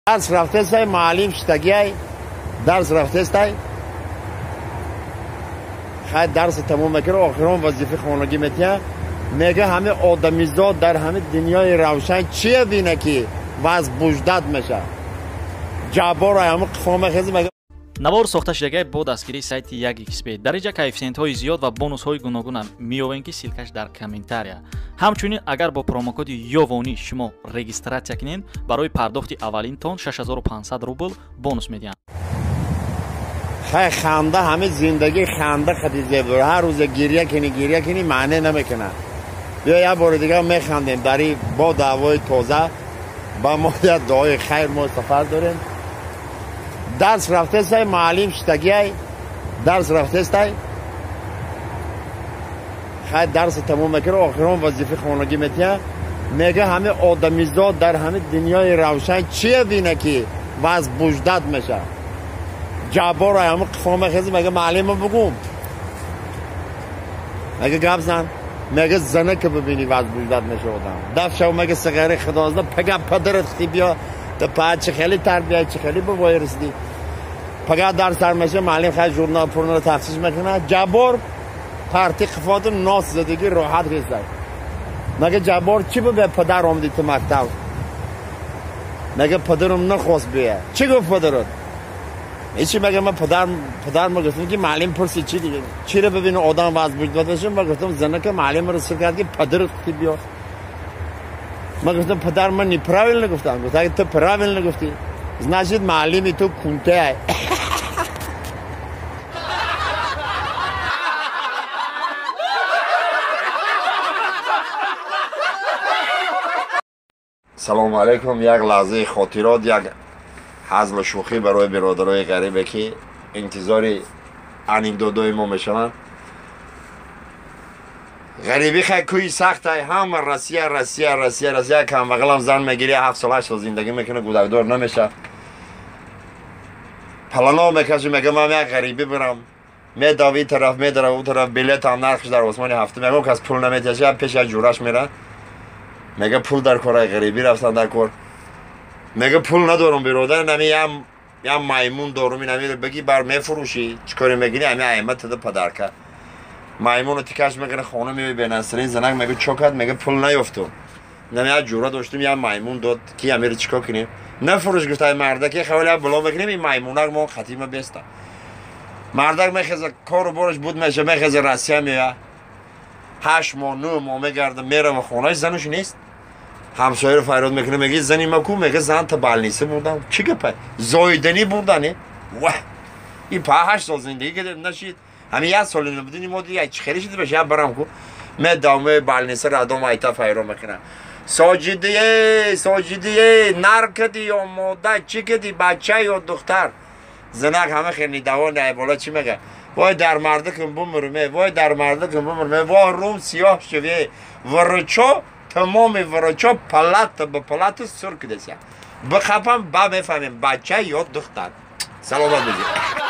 Дарс рафтестай, муаллим шитагиай, дарс рафтестай. Хай дарс тамом мекунад, охирон вазифаи хонагӣ метиҳад. Мега ҳами одамизод дар ҳами дунёи равшан чие бина ки возбуждать мешавад. Ҷаббор ҳами қифо мехезӣ мега. Навор сохта шудагай бо дастгирии сайти 1xb. Дар инҷа коэффисиентҳои зиёд ва бонусҳои гуногуна меёвем, ки ссылка ш дар комментария. Ҳамчунин агар бо промокоди ёвонӣ шумо регистрация кунед, барои пардохти аввалинтон 6500 рубл бонус медиҳанд. Хай ханда ҳами зиндагӣ ханда хати зеб дорад. Ҳар рӯзе гирья кунӣ, гирья кунӣ маъне намекунад. Биё як бори дигар механдем дар бо даъвои тоза ба мо як дуои хайр, мо сафар дорем. Дарс рафтестай, муаллим шитагиай, дарс рафтестай. Хай дарс тамом мекунад, охирон вазифаи хонагӣ метиҳад. Мега ҳами одамизод дар ҳами дунёи равшан чие бина ки возбуждать мешавад. Ҷаббор ҳами қифо мехезӣ мега муаллима бугум. Мега гап зан. Мега зана ки бибинӣ возбуждать мешавад одам. Даф шав мега сигари худозда пага падарат хти биё. Та чӣ хеле тарбия, чӣ хеле ба вой расидӣ. Пага дарс сар меша, муаллим хай журнал пурнро тафтиш мекунад. Ҷаббор парти қифоду нос задагӣ роҳат резад. Мега Ҷаббор чӣ бу бе падар омадӣ ту мактаб? Мега падарам нахост бия. Чӣ гуфт падарат? Ҳечи мега ман падарам гуфтам ки муаллим пурсид чӣ чиро бибини одам возбуждать мешавад. Ман гуфтам занака муаллимро сир кард ки падарат хти биё. Ман гуфтам падар ман неправильно гуфтам. Гуфт агар ту правильно гуфтӣ, значит муаллими ту кунтеай. Салому алайкум. Як лаҳзаи хотирот, як ҳазлу шӯхӣ барои биродарои ғарибе ки интизори анекдотҳои мо мешаванд. Ғарибӣ хай кӯи сахтай, ҳама Россия, Россия, Россия, Россия. Камбағалам зан мегирӣ, 7 сол 8 сол зиндагӣ мекунад, гудакдор намешавад. Палано мекаши, мега ман як ғарибӣ бирам. Медави тараф, медарав ӯ тараф, билетам нархш дар осмони ҳафтум. Ягон кас пул наметиҳад, пеш як ҷураш мера. Мега пул дар кор, ғарибӣ рафтан дар кор. Мега пул надорам биродар, нами ям маймун дорум, инами бигӣ бар мефурӯшӣ, чӣ коре мегирӣ, ами айма тада падарка. Маймуну тикаш мекунад, хона меои бенасрин, занак мега чо кард, мега пул наёфтум. Нами як ҷура доштум, як маймун дод, ки амиро чӣ кор кунем? Нафурӯш гуфт ай мардаке, хавали було мекунем, ин маймунак мо хатима беста. Мардак мехеза, кору бораш буд меша, мехеза Россия меояд. 8 моҳ, 9 моҳ мегарда, мерава хонааш, зануш нест. Ҳамсояро фарёд мекунад, мега зани ма ку? Мега зан та балниса бурдам. Чӣ гапа? Зоиданӣ бурдане? Ваҳ! Ин па 8 сол зиндагӣ кардем, нашид. Ҳамин як сол набудини мо дига чӣ хеле шуда баша, барам ку. Медавме балниса радом айта файро мекунад. Соҷидие, Соҷидие, нар кади ё мода, чӣ кади, бача ё духтар? Занак ҳама хеле давон ай бола чӣ мега? Вой дар мардакам бумурме, вой дар мардакам бумурме, вой рум сиёҳ шуве. Варочо, тамоми варочо палата ба палата сур кидеся. Бихапам ба мефаҳмем бача ё духтар. Саломат бошед.